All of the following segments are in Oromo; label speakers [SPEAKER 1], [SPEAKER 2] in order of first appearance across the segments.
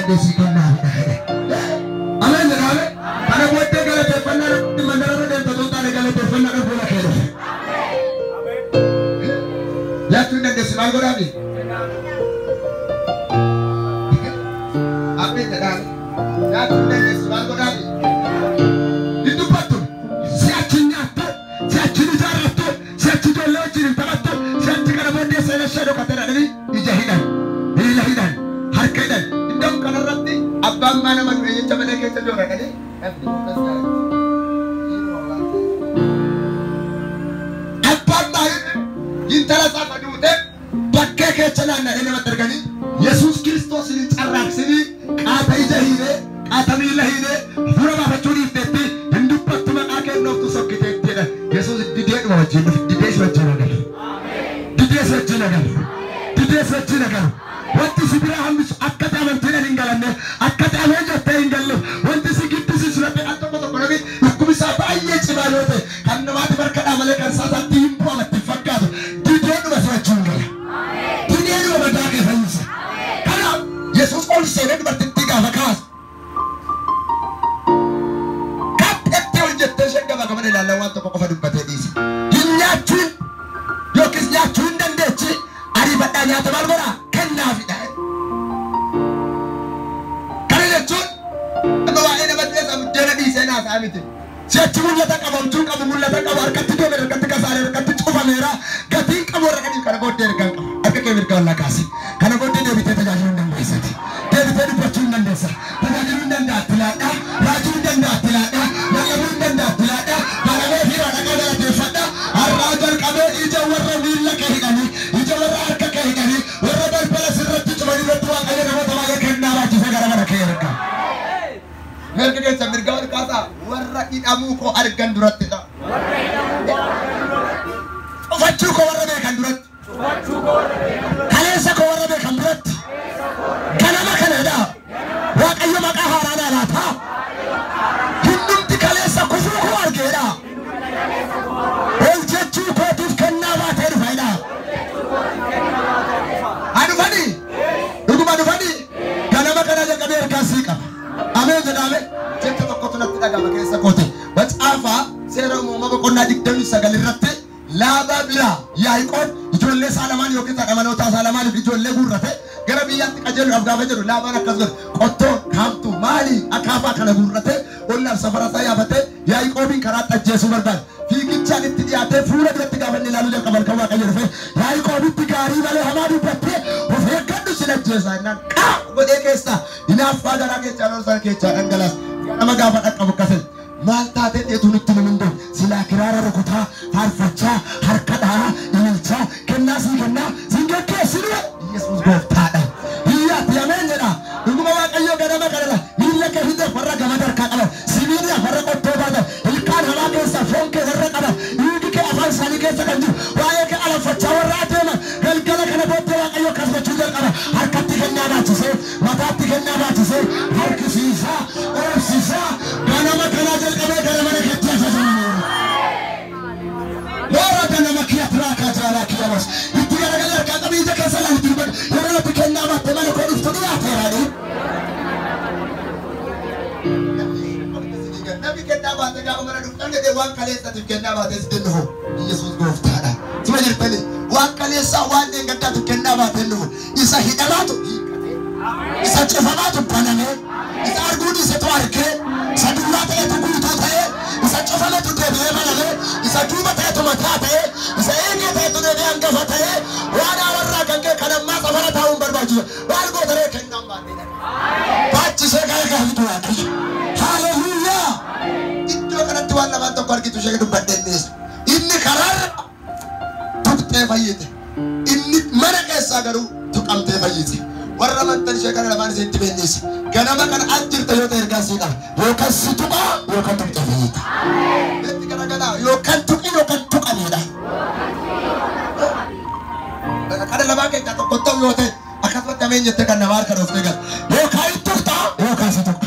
[SPEAKER 1] dandeessi kennaafidha. Ameen jedhame. Kana booddee galateeffannaa mandararra deemta osoo hin taane galateeffannaa fuula kee dhufe. Nyaachuu hin dandeessi maal godhaafi? Ameen jedhame. Nyaachuu hin dandeessi maal godhaafi? Hin dubbattu. Si'achi nyaattu, si'achi ijaarrattu, si'achi ijoollee wajjin hin taphattu, si'achi kana booddee seena ishee dhokatee dhadhanii ija hidhan, miila hidhan, harka hidhan. Iddoo kanarratti abbaan maa nama du'e jecha malee keessa joora dhadhanii namni akkas jaalatti. Abbaan maa intala isaa faduute bakkee keessa naanna'ee namatti arganii Yesuus Kiristoos hin carraaqsinii qaata ija hiinee qaata miila hiinee hafuura baafachuu dhiifteetti hin dubbattu maqaa kennooftu sokkiteetti jedha. Yesuus didee dhuma wajjin dhufe, didee si wajjin agalu. Didee si wajjin agalu. Didee si wajjin agalu. Wanti si biraa hambisu akka ta'e amantiidhaan hin galanne, akka ta'e ameen jettee hin galle, wanti si giddisiisu laphee al tokko tokko namni dhukkubni isaa baay'ee cimaa yoo ta'e kan namaatti barkadhaa malee kan isaa isaatti hin bu'amatti hin fakkaatu. Didee dhuma si wajjin gala. Didee dhuma madaa kee fayyisa. Kanaaf Yesuus ol seenee dubartittii gaafa kaasu. Kaphettee ol jettee isheen gabaa gaban ilaallan waan tokko qofa dubbatee dhiise. Hin nyaachuun yookiis nyaachuu hin dandeechi ariifadhaa nyaata maal godhaa? Kennaafidha. Kana jechuun amma waa'ee nama du'e isa buddeena dhiisee naasa'a miti. Si'achi mul'ata qabamtuu qabu mul'ata qabu harkatti deeme harkatti kasaare harkatti cufameera gatiin qabu warra kaniif kana booddee ergaan qaba. Harka kee mirga wallaa kaasi. Kana booddee deebitee tajaajiluu hin dandeessati. Deebitee dubbachuu hin dandeessa. Tajaajiluu hin danda'a laadhaa. Raajuu hin danda'a laadhaa. Lallabuu hin danda'a laadhaa. Baramee fi dhaqaa galateeffadha. Har'aa jalqabee ija warra miilla kee hidhanii, ija warra harka kee hidhanii, warra balbala sirratti cufanii irratti Waaqayyo namoota baay'ee kennaa baachisee gara mana kee erga. Mirga keessa mirga ol kaasaa warra hidhamuu koo argan durattidha. Cufachuu koo warra beekan duratti. Kaleessa koo warra beekan duratti. Ganama kanadha. Waaqayyo maqaa haaraa naa laata. Hundumti kaleessa kufuu koo argeedha. Ol jechuu kootiif kennaa baatee dhufeedha. Haa dhufanii? Dhuguma dhufanii? Ganama kana jalqabee ergaa sii qaba. Ameen jedhame. Jecha tokkotu natti dhagama keessa kooti. Macaafaa seera uumamaa boqonnaa 29 irratti Laabaa biraa Yaaqoob ijoollee isaa lamaan yookiin haadha manoota isaa lamaaniif ijoollee guurrate gara biyyaatti qajeeluudhaaf gaafa jedhu Laabaan akkas godhe qottoo kaamtuu maali akaafaa kana guurrate ollaaf safara isaa yaafatee Yaaqoobiin karaa ajjeesuu barbaade. Fiigichaan itti dhiyaatee fuula duratti gaafa inni ilaaluu jalqaban kan Waaqayyo dhufe Yaaqoobitti gaarii malee hamaa dubbattee of eeggadhu sin ajjeesaa jennaan qaa godhee keessaa hinaaffaa garaa keessaa loon sana keessaa dhangalaas nama gaafa dhaqqabu akkasii. Maal taatee dheetuu nutti himu hunduu silaa kiraara rukutaa faarfachaa harka dhahaa ililchaa kennaa sii kennaa siin geggeessinu Yesuus gooftaadha. Hiyyaatti ameen jedha. Dhuguma Waaqayyo ganama kanarra miilla kee hidheef warra gamada harkaa qaban sibiiliidhaaf warra qottoo baatan ilkaan hamaa keessaa foon kee warra qaban dhiigi kee afaan isaanii keessa kan jiru waa'ee kee alanfachaa warra adeeman galgala kana booddee Waaqayyo akkas gochuu jalqaba. Harkatti kennaa baachisee mataatti kennaa baachisee harkisiisaa oobsisaa ganama kanaa jalqabee gara mana keetti ajajamaniiru. Warra ganama kiyya tiraakaa jaalaa kiyya bas. Itti garagalee harkaa qabii ija keessa ilaalu dubbadhu. Yeroo natti kennaa baatte mana koo dhuftu dhiyaateeraadhi. Namni kennaa baate gaafa mana dhuftan jedhee waan kaleessatiif kennaa baatee sitti dhufu. Yesuus gooftaadha. Sima jirtanii waan kaleessaa waan deeggaddaatiif kennaa baatee dhufu. Isa hidhamaatu hiikkatee, isa cufamaatu banamee, isa arguu dhiisetu argee, isa duwwaa ta'etu guutuu ta'ee, isa cufametu deebi'ee banamee, isa duuba ta'etu mataa ta'ee, isa eegee ta'etu deebi'ee hangafa ta'ee, waan haararraa kan ka'e kan ammaa safara taa'uun barbaachisu. Maal gootaree kennaan baatee dhaqa. Baachisee gara gaafitu Waaqayyo. Haleluuyaa! Iddoo kanatti waan lamaan tokko argitu ishee dubbadhee dhiyeessu. Inni karaarra tuqxee fayyite. Inni mana keessaa garuu tuqamtee fayyite. Warra amantan ishee kana lamaan isinitti beekneessa. Ganama kana as jirta yoo ta'e ergaa sii qaba. Yookaan si tuqaa yookaan tuqxee fayyita. Itti garagalaa yookaan tuqi yookaan tuqameedha. Kana lamaan keessaa tokko ta'u yoo ta'e akkasumatti ameen jettee kan nama harka dhooftee galta. Yookaan hin tuqxaa yookaan si tuqa.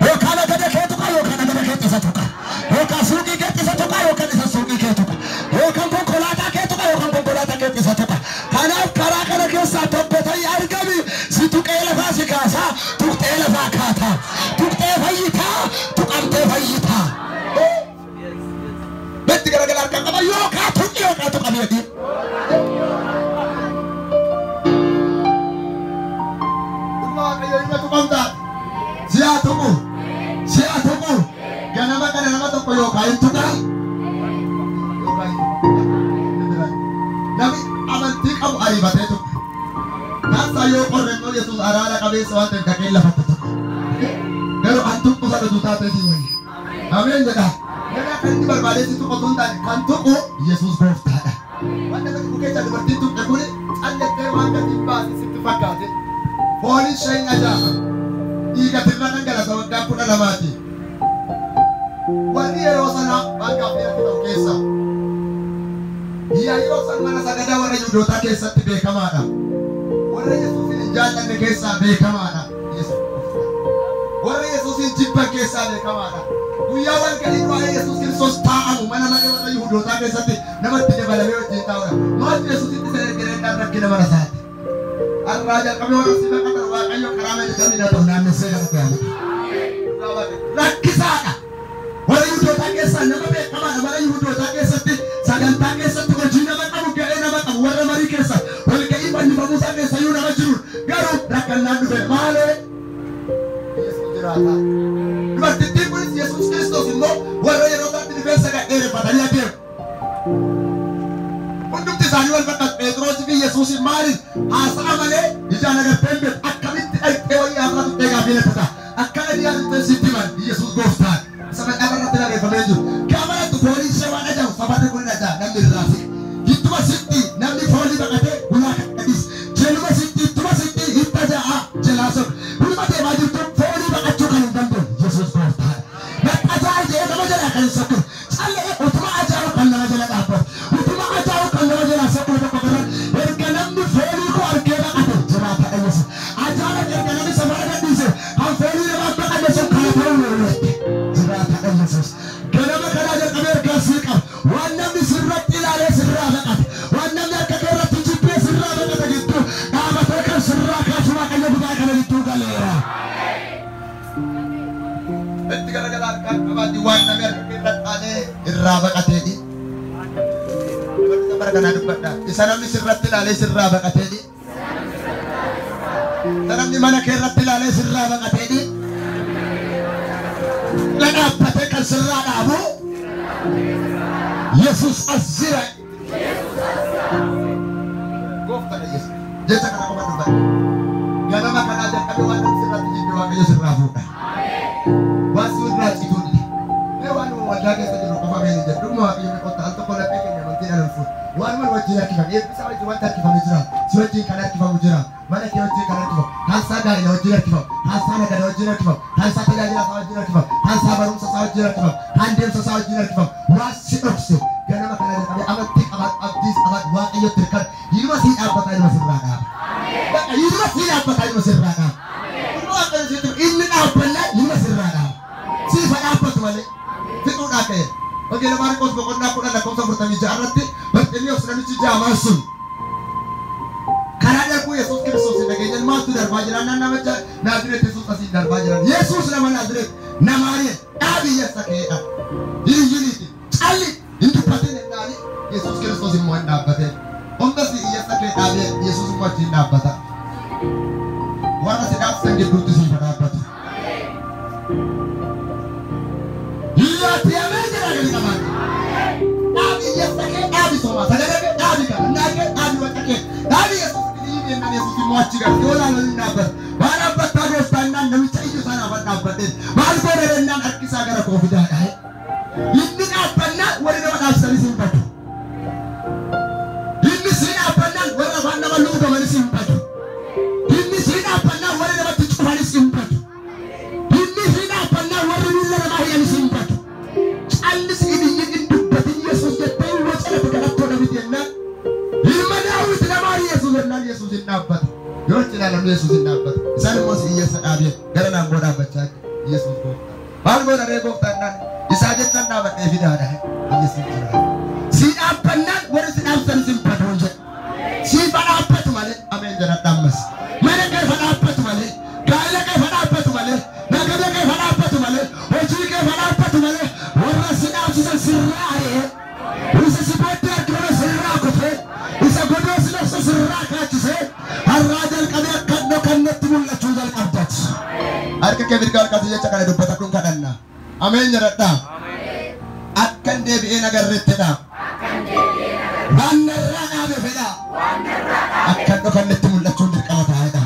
[SPEAKER 1] Yookaan nagada kee tuqa yookaan nagada kee isa tuqa. Yookaan suuqii kee isa tuqa yookaan isa suuqii kee tuqa. Yookaan konkolaataa kee tuqa yookaan konkolaataa kee isa tuqa. Kanaaf karaa kana keessaa tokko ta'ii argami si tuqee lafaa si kaasaa tuqxee lafaa kaataa tuqxee fayyitaa tuqamtee fayyitaa. Betti garagala harkaan qaba yookaan tuqi yookaan tuqami jedhi. Dhuguma Waaqayyo ilma tuqamtaa si'a tuqu si'a tuqu ganama kana nama tokko yookaan hin tuqaa yookaan hin tuqaa. Namni amantii qabu ariifatee tuqa. Kansa yoo qorre immoo Yesuus araara qabeessa waan ta'eef dhaqee lafatti tuqa. Garuu an tuqu sana utuu taatee si wayya. Ameen jedha. Nama akka inni barbaadee si tuqu osoo hin taane kan tuqu Yesuus gooftaadha. Waan nama tuqu keessaa dubartiin tuqxe kuni callettee waan gadi hin baase sitti fakkaate. Fooliin ishee hin ajaa'a. Dhiiga tirra dhangalasa waggaa 12ti. Warri yeroo sanaa waan gaaffii natti ta'u keessaa. Yaa'iroos mana sagadaa warra Yihuudootaa keessatti beekamaadha. Warra Yesuusin hin jaallanne keessaa beekamaadha. Warra Yesuusin jibban keessaa beekamaadha. Guyyaa walga'ii waa'ee Yesuus Kiristoos taa'amu mana maree warra Yihuudootaa keessatti namatti dabalamee wajjin taa'udha. Maaltu Yesuusitti isa ergee rakkina mana isaati. Har'aa jalqabee warra si baqatan Waaqayyo karaa meeqa ta'u naannessee lafa kaa'ame. Rakkisaadha. Warra Yihuudootaa keessaa nama beekamaadha. Mana Yihuudootaa keessatti sagantaa keessatti hojii nama qabu ga'ee nama qabu warra marii keessa walga'ii fannifamuu isaa keessa iyyuu nama jiru garuu rakkannaan dhufe maalee Yesuus jiraata. Dubartittiin kunis Yesuus Kiristoos immoo warra yeroo isaatti rifeensa gadheereffatanii adeemu. Hundumti isaanii wal fakkaatu Phexrosii fi Yesuus maaliif haasa'a malee ijaan agartee hin beektu akkamitti dhaqxee wayii haasaa tuttee gaaffii lattata akkana dhiyaatu sitti himan Yesuus gooftaan. Isa macaafa irratti barreeffamee jiru. Gaafa foolii ishee waan ajaa'ibu safarri kun hin ajaa'ibu namni irraa siqa. Gidduma sitti namni foolii baqatee ulaa kan gadhiisa. Jeluma sitti ittuma sitti hin tajaa'a jalaa soqa. Dhuma deemaa jirtu foolii baqachuu kan hin dandeenye Yesuus gooftaadha. Maxxataa jedhee nama jalaa kan hin sokkine. Callee utuma ajaa'ibu kan nama jala dhaabbatu. Utuma ajaa'ibu kan nama jalaa sokkine tokko birra erga namni foolii koo argee baqate jiraata Yesuus. Ajaa'iba erga namni safara gadhiise kan foolii namaa baqate sun kana ta'uu hin jiraata Yesuus. Ganama kanaa jalqabee ergaa sii qaba. Waan namni sirratti ilaalee sirraa baqate. Waan namni harka kee irratti jibbee sirraa baqate gidduu dhaabatee kan sirraa kaasu Waaqayyo kutaa kana gidduu galeera. Itti garagala harkaan qabaatti waan namni harka kee irratti aanee irraa baqateedhi. Dubartii bara kanaa dubbadha. Isa namni sirratti ilaalee sirraa baqateedhi. Isa namni mana kee irratti ilaalee sirraa baqateedhi. Dhaabbate kan sirraa dhaabu Yesuus as jira. Gooftaadha Yesuus. Jecha kana qofa dubbadha. Ganama kanaa jalqabee waan namni sirratti jibbe Waaqayyo sirraa fuudha. Waan si irraa cituu dide. Mee waan waldaa keessa jiru qofa mee ni jedhu. Dhuguma Waaqayyo mee qotta al tokko laphee keenya amantiidhaan ol fuudha. Waan wal wajjin harkifame eebbisa wajjin wanta harkifame jira. Si wajjin kan harkifamu jira. Mana kee wajjin kan harkifamu. Kaansaa gaa'ela wajjin harkifamu. Kaansaa nagada wajjin harkifamu. Kaansaa tajaajila isaa wajjin harkifamu. Kaansaa barumsa isaa wajjin harkifamu. Kaan deemsa isaa wajjin harkifamu. Waan si dhokse ganama kana jalqabee amantii qabaadhu abdiis qabaadhu Waaqayyotti hirkadhu. Ilma sii dhaabbataa ilma sirraa dhaaba. Bakka ilma sii dhaabbataa ilma sirraa dhaaba. Ilma Waaqayyo sitti inni dhaabbannaa ilma sirraa dhaaba. Siifa dhaabbatu malee fixuudhaa ka'e. Wangeela Maarqos boqonnaa 10 lakkoofsa 46 irratti Barximiyoos namichi jaamaan sun karaa darbuu Yesuus Kiristoos hin dhageenye maaltu darbaa jira naan namicha Naazireet Yesuus asiin darbaa jira. Yesuus nama Naazireet namaanii dhaabi yeessa ka'eedha. Hiriyyiniiti calli hin dubbatin jennaani Yesuus Kiristoos immoo hin dhaabbate. Humna si hiyyeessa kee dhaabee Yesuus immoo achiin dhaabbata. Warra si dhaabsisan gidduutti siif dhaabbatu. Hiyyaatti ameen jedhaa gadi qabaate. Dhaabi hiyyeessa kee dhaabi somaa sagada kee dhaabi kadhannaa kee dhaabi waca kee dhaabi Yesuus biyyi jennaan Yesuus immoo achi gara yoo ilaalan hin dhaabbata. Maal dhaabbattaa gooftaa jennaan namicha iyyu sanaaf an dhaabbadheen. Maal goona jennaan harki isaa gara koo fidaadha. Inni dhaabbannaan warri nama dhaabsisanis hin badu. Inni sii dhaabbannaan warra afaan nama luugamanis hin badu. Inni sii dhaabbannaan warri namatti cufanis hin badu. Inni sii dhaabbannaan warri miilla namaa hidhanis hin badu. Callis inni hin dubbatin Yesuus jettee hin wacanate kadhattoota miti jennaan. Ilma Daawit namaa Yesuus jennaan Yesuus hin dhaabbatu. Yoo achi ilaalan Yesuus hin dhaabbatu. Isaan immoo si hiyyeessa dhaabee gara naangoo dhaabbachaa Yesuus gooftaa. Maal goona ree gooftaa jennaan isaa jechaan dhaabadhee fidaadha. Yesuus jira. Si dhaabbannaan warri si dhaabsanis hin badu jedhe. Siifa dhaabbatu malee ameen jedhadha ammas. Mana kee fa dhaabbatu malee Harka kee mirgaa ol kaasee jecha kana dubbata kun kadhanna. Ameen jedhadhaa. Akkan deebi'ee nagarreettidha. Waan narraa dhaabe fedha. Akkan dhokannetti mul'achuun dirqama taa'edha.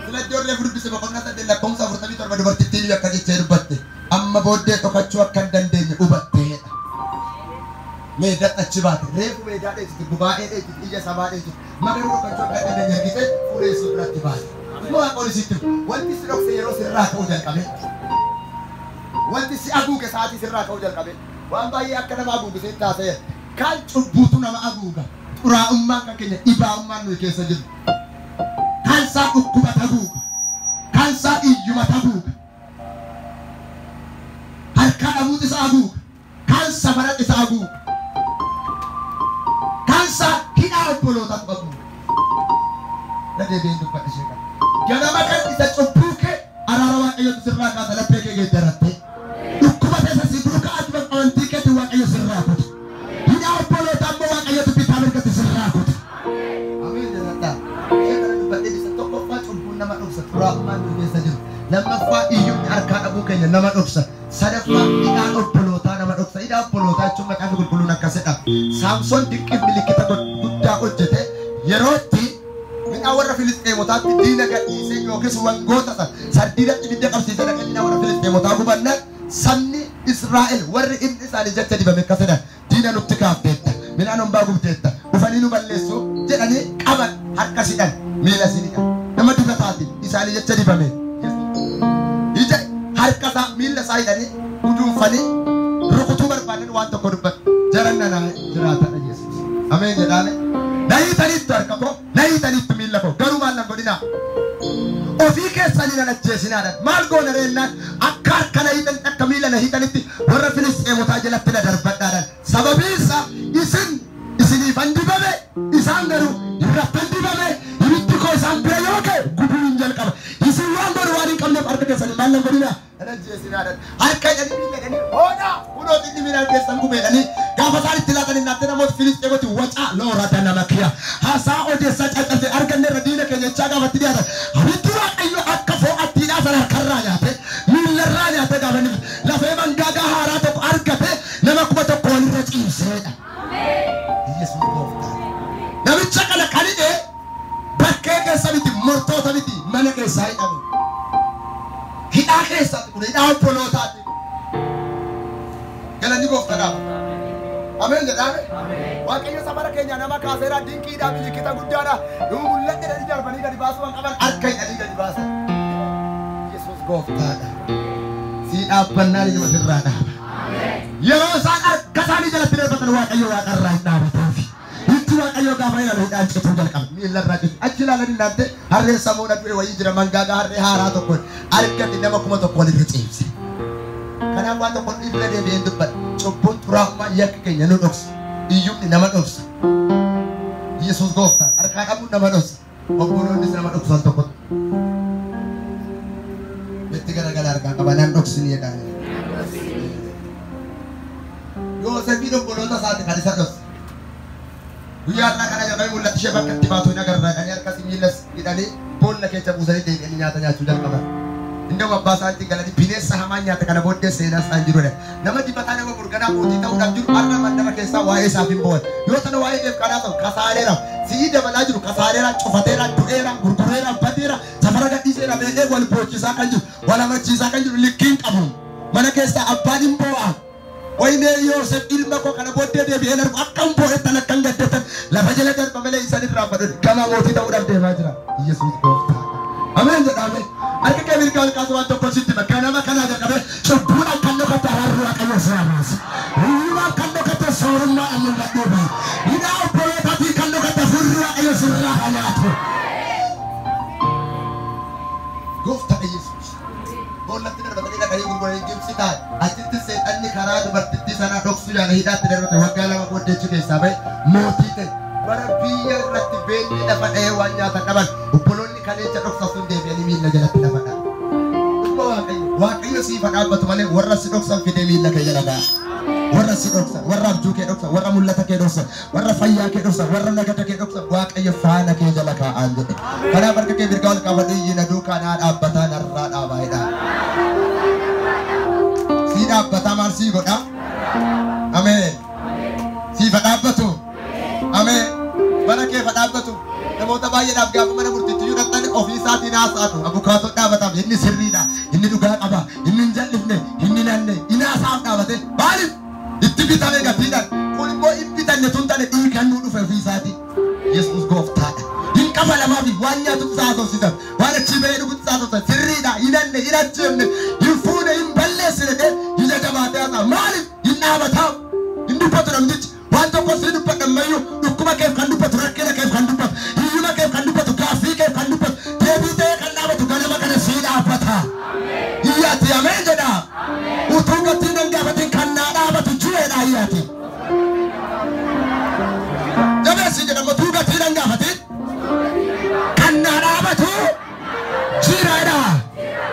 [SPEAKER 1] Filaddoon reefu dubbise boqonnaa 8 lakkoofsa 47 dubartittiin akka jettee dubbatte. Amma booddee dhokachuu akka hin dandeenye hubatteedha. Meedaa achi baate reefu meedaa dheessite gubaa'ee dheessite ija sabaa dheessite magaruu dhokachuu akka hin dandeenye argite fuula Yesuus biratti baate. Waaqoon isitti wanti si dhokse yeroo sirraa ka'uu jalqabe. Wanti si haguuge sa'aatii sirraa ka'uu jalqabe. Waan baay'ee akka nama haguuge sitti haasa'e. Kan cubbuutu nama haguuga. Xuraa'ummaan kan keenya dhibaa'ummaan nuyi keessa jiru. Kan isaa dhukkuba haguuga. Kan isaa iyyuma haguuga. Harka dhabuut isa haguuga. Kan safara isa haguuga. Kan isaa hidhaa obbolootaatu haguuga. Deebiin dubbadhe ishee kana. Ganama kan isa cubbuu kee araara Waaqayyootu sirraa kaasa laphee kee geeddaratte. Dhukkuba keessa si duukaa ati amantii keetti Waaqayyo sirraa kuta. Hidhaa obbolootaa immoo Waaqayyootu bitaa mirgatti sirraa kuta. Ameen jedhadhaa. Ishee kana dubbadhee isa tokkoffaa cubbuun nama dhoksa xuraa'ummaan nu keessa jiru. Lammaffaa iyyumni harkaa dhabuu keenya nama dhoksa. Sadaffaa hidhaan obbolootaa nama dhoksa. Hidhaa obbolootaa jechuun maqaan qulqulluun akkasidha. Saamsoon dinqiif milikkita guddaa hojjete yerootti midhaan warra Filisxeemotaatti diina gadhiisee yookiis wangoota sana sardiidatti ibidda qabsiisee dhaqee midhaan warra Filisxeemotaa gubannaan sabni Israa'el warri inni isaanii jecha dibame akkasidha. Diina nutti kaafteetta, midhaan hombaa gubteetta, dhufanii nu balleessu jedhanii qaban harka sidhan miila sidhan nama dibataati isaanii jecha dibame. Ija harka isaa miila isaa hidhanii guduunfanii rukutuu barbaadan waan tokko dubbatu jaran nanaa jiraatadha Yesuus. Ameen jedhaame. Na hiitaniittu harka koo, na hiitaniittu miila koo, garuu maal nan godhinaa? Ofii keessanii nan ajjeesinaadha. Maal goona reennaan akka harka na hiitanitti akka miila na hiitanitti warra Filisxeemotaa jalatti na darbadhaadhaan. Sababiin isaa isin isiniifan dibame, isaan garuu irrattan dibame, ibiddi koo isaan bira yoo ka'e gubuu hin jalqaba. Isin waan godhu waan hin qabneef harka keessanii maal nan godhinaa? Nan ajjeesinaadhaan. Harka hidhanii miila hidhanii hoodhaa kunoo xinni midhaan keessan gubeedhanii gaafa isaan itti laatanii naatte namoota Filisxeemoti wacaa loorata nama kiya. Haasaa odeessaa caccabsee arganneerra diina keenya jechaa gaafa itti dhiyaatan. Abiddi Waaqayyo akka fo'attiidhaa sana harkarraa nyaate miillarraa nyaate gaafa inni lafee mangaagaa haaraa tokko argate nama 1000 walirra ciibseedha. Yesuus gooftaa. Namicha kana kan hidhe bakkee keessa miti mortoota miti mana keessaa hidhame. Hidhaa keessaati kun hidhaa obbolootaati. Galanni gooftaadhaaf. Ameen jedhaame. Waaqayyo safara keenya nama kaaseera dinqiidhaa milikkita guddaadha. Nuu mul'adhe jedhanii darbanii gadi baasuu waan qaban harka hidhanii gadi baasan. Yesuus gooftaadha. Sii dhaabbannaan ijuma sirraa dhaaba. Yeroo isaan harka isaanii jalatti darbatan Waaqayyo waaqarraa hin dhaabatuufi. Itti Waaqayyo gaafa ilaalu hidhaan cituu jalqaba. Miillarraa citu. Achi ilaalanii naatte harreen samuudha du'e wayii jira mangaagaa harree haaraa tokko argate nama 1000 walirra ciibse. Kanaaf waan tokko dhiibna deebi'een dubbadha. Cubbuun xuraa'ummaa yakka keenya nu dhoksa. Iyyumni nama dhoksa. Yesuus gooftaa harkaa dhabuun nama dhoksa. Obboloonnis nama dhoksan tokko. Itti garagala harkaa qaba nan dhoksinii jedhaan. Yoosefiin obboloota isaati kan isa dhokse. Guyyaa har'aa kana jalqabee mul'atti ishee bakka itti baatu hin agarra jedhanii harkas miilas hidhanii boolla keessa buusanii deebi'anii nyaata nyaachuu jalqaban. Inni abbaa isaatti galanii bineensa hamaa nyaata kana booddee seenaa isaan jirudha. Nama dibataa nama burganaa mootii ta'uudhaaf jiru har'a mandara keessaa waa'ee isaaf hin bo'an. Yoo tana waa'ee keef kanaa ta'u kasaareera si'ii dabalaa jiru kasaareera cufateera du'eera gurgureera badeera safara gadhiiseera beekee wal boochisaa kan jiru wal amachiisaa kan jiru likkiin qabu. Mana keessaa abbaan hin bo'aa. Waynee Yoosef ilma koo kana booddee deebi'ee argu akkam boo'ettan akkam gaddeettan lafa jala darba malee isaan irraa fadhu gama mootii ta'uudhaaf deemaa jira. Yesuus gooftaa. Ameen jedhame. Harka kee mirgaa ol kaasu waan tokko sitti hima. Ganama kanaa jalqabee cubbuudhaan kan dhokate araarri Waaqayyo si haa baasu. Hiyyummaan kan dhokate soorummaadhaan mul'adhee ba'a. Hidhaa obbolootaatiin kan dhokate hafuurri Waaqayyo sirraa haa nyaatu. Gooftaa Yesuus. Boollatti darbatanii dhaqanii gurguranii Gibxi ta'an. Achitti seexanni karaa dubartittii sanaa dhoksuu yaala hidhaatti darbate waggaa 2 booddee achi keessaa ba'e mootii ta'e. Bara biyya irratti beelli lafa dha'ee waan nyaatan dhaban obboloonni kaleecha dhoksan sun deebi'anii miilla jalatti lafa dha'an. Dhuguma Waaqayyo Waaqayyo siif haa dhaabbatu malee warra si dhoksan fidee miilla kee jala dha'a. Warra si dhoksan, warra abjuu kee dhoksan, warra mul'ata kee dhoksan, warra fayyaa kee dhoksan, warra nagada kee dhoksan Waaqayyo Waaqayyo faana kee jala kaa'aan jedhe. Kanaaf harka kee mirgaa ol qabadhu iyyi na duukaa naa dhaabbataa narraa dhaabaa jedha. Sii dhaabbataa maal sii godha? Ameen. Siifa dhaabbatu. Ameen. Mana keefa dhaabbatu. Namoota baay'eedhaaf gaafa mana murtiitti iyyuu dhaqxan ofii isaatiin haasa'atu. Abukaatoo dhaabataaf inni sirriidha. Inni dhugaa qaba. Inni hin jal'ifne. Inni nanne. Inni haasaaf dhaabate. Maaliif? Itti bitame gatiidhaan. Kun immoo hin bitanne tun taane dhiigannuu dhufe ofii isaatii. Yesuus gooftaadha. Hin qafa lamaafi waan nyaatu isaa haasofsiisan. Waan achii bahee dhugu isaa haasofsiisan. Sirriidha. Hin nanne. Hin ajjeefne. Hin fuune. Hin balleessine. Ija jabaatee haasa'a. Maaliif? Hin dhaabataaf. Hin dubbatu namtichi. Waan tokko sii dubbadha ammayyuu dhukkuba keef kan dubbatu, rakkina keef kan dubbatu, hiyyuma keef kan dubbatu, gaaffii keef kan dubbatu, deebii ta'ee kan dhaabatu ganama kana sii dhaabbata. Iyyaati ameen jedha. Utuu gatiin hin gaafatin kan naa dhaabatu jireedha iyyaati. Jabeessi jedhama utuu gatiin hin gaafatin kan naa dhaabatu jireedha.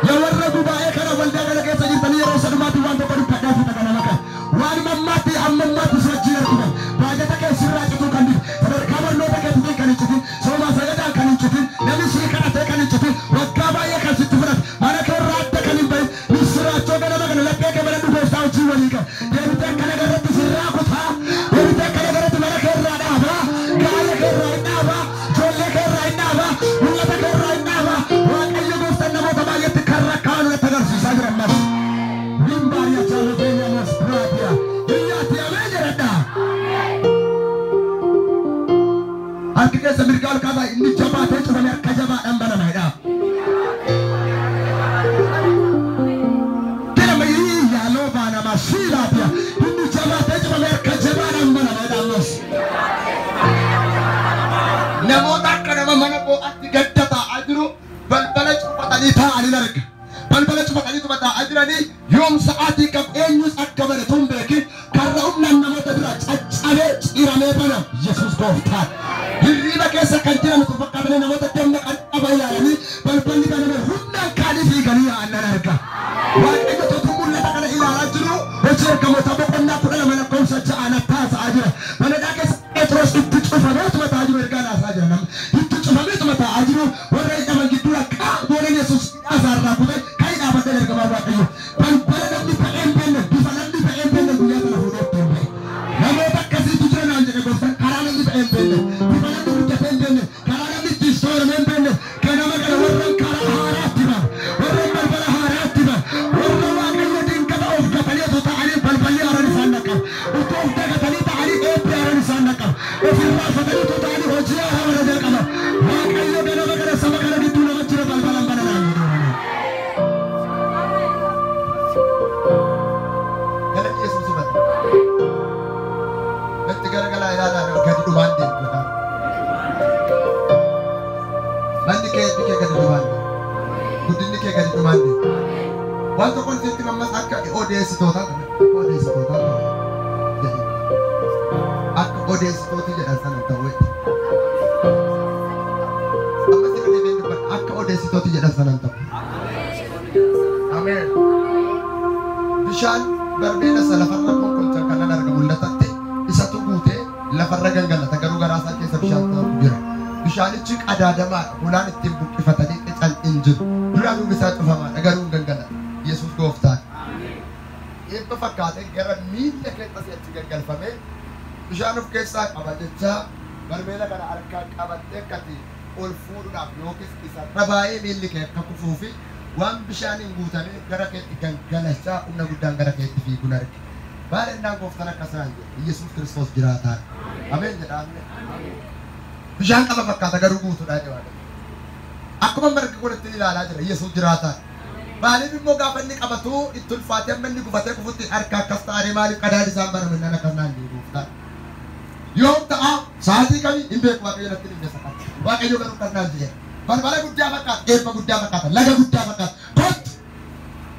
[SPEAKER 1] Yaa warra gubaa'ee kana waldaa kana keessa jirtanii yeroo sadumaatti waan tokko dubbadhaa fi ganama kana. Waan mammaatti amma ammaatti sochii argitan. Baajata kee sirraa cituu kan dhibu, sadarkaa barnoota keetiin kan hin citin, soomaa sagadaan kan hin citin, namni sii kadhatee kan hin citin, waggaa baay'ee kan sitti fudhate, mana kee irraa adda kan hin bahin, misiraachoo ganama kana laphee kee mana gooftaa hojii walii qaba. Deebitee akkana garratti sirraa kutaa, deebitee akkana garratti mana kee irraa dhaabaa, gaaya kee irraa hin dhaabaa, ijoollee kee irraa hin dhaabaa, mul'ata kee irraa hin dhaabaa. Waaqayyo gooftaan namoota baay'eetti kan rakkaa'an natti agarsiisaa jira ammas. Limbaariya jaallatee Australia. Iyyaati ameen jedhadha. Harki keessa mirgaa ol kaasaa inni jabaatee cufame harka jabaadhaan banama jedha. Jedhama yaaloo baanama siilaatiya. Inni jabaatee cufame harka jabaadhaan banama jedha ammas. Namoota akka nama mana boo'aatti gadda taa'aa jiru balbala cufatanii taa'anii arga. Balbala cufatanii taa'aa jiranii yoom sa'aatii kam eenyus akka bare tun beekin karra humnaan namoota bira caccabee ciramee banam Yesuus gooftaan. Hirriiba keessa kan jiran kun fakkaatanii namoota dammaqan dhaba ilaalanii balballi baname humnaan kaanii fiiganii yaa'an nan arga. Waaqayyo totu mul'ata kana ilaalaa jiru hojii ergamoota boqonnaa 12 lakkoofsa 6 natti haasa'aa jira. Mana keessa Phexros itti cufameetuma taa'aa jiru ergaa haasa'aa jira namni. Itti cufameetuma taa'aa jiru warra hidhaman gidduu rakkaa boonan Yesuus hidhaasaarraa kutee kan dhaabatee ergamaa Waaqayyo. Balbala namni ba'ee hin beekne bifa namni ba'ee hin beekne guyyaa sana fuudhee ittiin ba'e. Namoota akkasiitu jira naan jedhe gooftaan karaa namni ba'ee hin beekne bifa namni guddatee hin beekne karaa namni ittiin soorame hin beekne ganama kana warra karaa haaraatti ba'a warra balbala haaraatti ba'a warra Waaqayyo dinqata of gatanii otoo ta'anii balballi haaraan isaan dhaqqaba utuu of dagatanii ta'anii eebbi haaraan isaan dhaqqaba ofirraa fatanii utuu ta'anii hojii haaraa bara jalqaba Waaqayyo ganama kana saba kana gidduu nama jira balbalaan bana naan jedhe. Galanni Yesuus himata. Itti garagalaa ilaalaa gadi dhumaan deemu. Manni kee eebbi kee gadi dhumaan deemu. Guddinni kee gadi dhumaan deemu. Waan tokko sitti mammas akka odeessitootaa akka odeessitootaa jedhe. Akka odeessitooti jedhan sana ta'u. Amma sirra deebiin dubbadha. Akka odeessitooti jedhan sana ta'u. Ameen. Bishaan barmeela isa lafarra konkolchan kanan arga mul'atatti isatu guutee lafarra gangalata garuu garaa isaa keessa bishaan ta'u jira. Bishaanichi qadaadamaadha. Hulaan ittiin buqqifatanii qican hin jiru. Duraan duubi isaa cufamaadha garuu hin gangalata. Yesuus gooftaan. Eebba fakkaatee gara miilla keessa achi gangalfamee bishaan of keessaa qaba jechaa barmeela kana harkaan qabattee akkati ol fuudhuudhaaf yookiis isarra baay'ee miilli kee akka kufuu fi waan bishaaniin guutamee gara keetti gangalachaa humna guddaan gara keetti fiiguun arge. Baay'inaan gooftaan akkasaan jedhe Yesuus Kiristoos jiraataan. Ameen jedha ameen. Bishaan qaba fakkaata garuu guutuudha jedhe Waaqayyo. Akkuma marga kun ittiin ilaalaa jira Yesuus jiraataan. Maaliif immoo gaafa inni qabatu itti ulfaatee amma inni gufatee kufutti harka akkas ta'anii maaliif qadaadi isaan baname nan akkas naan jedhe gooftaan. Yoom ta'a sa'aatii kamii hin beeku Waaqayyo natti hin beeku. Waaqayyo garuu akkas naan jedhe. Balbala guddaa fakkaata, eebba guddaa fakkaata, laga guddaa fakkaata. Kottu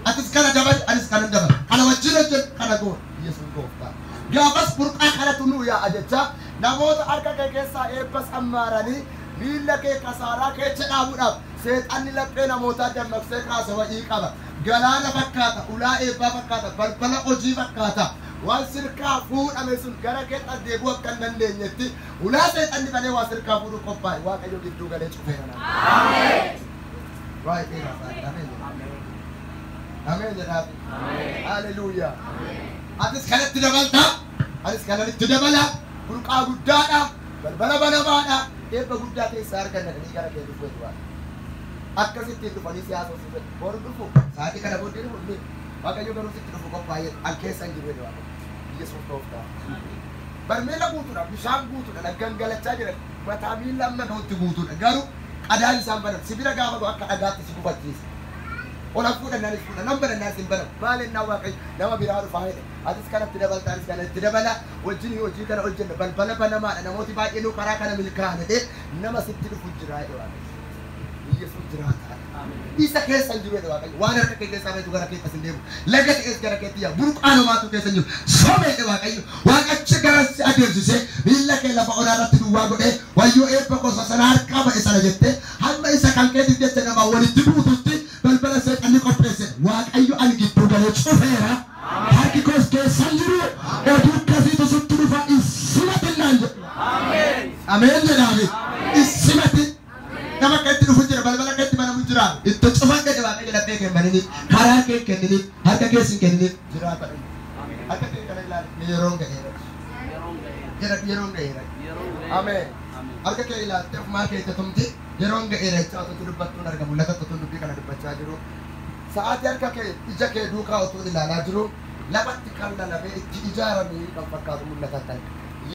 [SPEAKER 1] atis kana dabali, anis kana dabali. Kana wajjin hojjedhu, kana goona. Yesuus gooftaa. Gaafas burqaa kanatu nuu yaa'a jechaa namoota harka kee keessaa eebba sammaaranii miilla kee kasaaraa keessa dhaabuudhaaf seexanni laphee namootaa dammaqsee kaase wa'ii qaba. Galaana fakkaata, ulaa eebbaa fakkaata, balbala hojii fakkaata. Waan sirkaa fuudhame sun gara keetti as deebi'uu akka hin dandeenyetti ulaa seexanni banee waa sirkaa fuudhuu qophaa'e Waaqayyo gidduu galee cufeera. Waa'ee dheeraa ameen jedha. Ameen jedhaa. Haleluuyaa. Atis kanatti dabalta. Anis kanatti dabala. Burqaa guddaadha. Balbala banamaadha. Eebba guddaa keessaa arganna dhanii gara kee dhufu jedhu. Akkasittiin dhufanii siyaasa osoo fedhu. Boru dhufu. Sa'aatii kana booddee dhufu ni. Waaqayyo garuu sitti dhufu qophaa'ee an keessa hin jiru jedhu Waaqayyo. Yesuus gooftaa. Barmeela guutuudha. Bishaan guutuudha. Gangalachaa jira. Mataa miilla amma ga'utti guutuudha. Garuu qadaan isaan banan. Sibira gaafa ga'u akka dhagaatti si gufachiisa. Ola fuudhannaanis fuudha. Nan banannaanis hin banan. Maal ennaa Waaqayyo nama biraa dhufaa jedhe. Atis kanatti dabalta, anis kanatti dabala. Wajjin hojii kana hojjenna. Balbala banamaadha. Namooti baay'een karaa kana milkaa'an jedhee nama sitti dhufu jira jedhe Waaqayyo. Yesuus jiraata. Isa keessa hin jiru jedhe Waaqayyo. Waan harka kee keessaa bahetu gara keetti as hin deemu. Laga ta'es gara keetti yaa. Burqaan homaatu keessa hin jiru. Sobe jedhe Waaqayyo. Waaqachi gara si adeemsisee miilla kee lafa onaa irratti duwwaa godhee wayyoo eebba gosa sana harkaa ba'e sana jettee hamma isa kan keetiif jecha namaa walitti buututti balbala seexanni qopheesse. Waaqayyo ani gidduu galee cufeera. Harki koos keessa hin jiru. Oduu akkasiitu sitti dhufa isimatin jedhu. Ameen jedhaami. Isimati. Nama akka itti dhufu jira, balbala akka itti banamu jira. Itti cufan jedhe Waaqayyo laphee kee baniniif, karaa kee kenniniif, harka kees hin kenniniif jiraata. Harka kee kana ilaali. Yeroon ga'eera. Jedha yeroon ga'eera. Ameen. Harka kee ilaaltee ofumaa kee tumti yeroon ga'eera jechaa otoo dubbattuun argamu mul'ata otoo dubbii kana dubbachaa jiru. Sa'aatii harka kee ija kee duukaa otoo ilaalaa jiru lafatti kan lalabee itti ijaaramee kan fakkaatu mul'ata ta'e.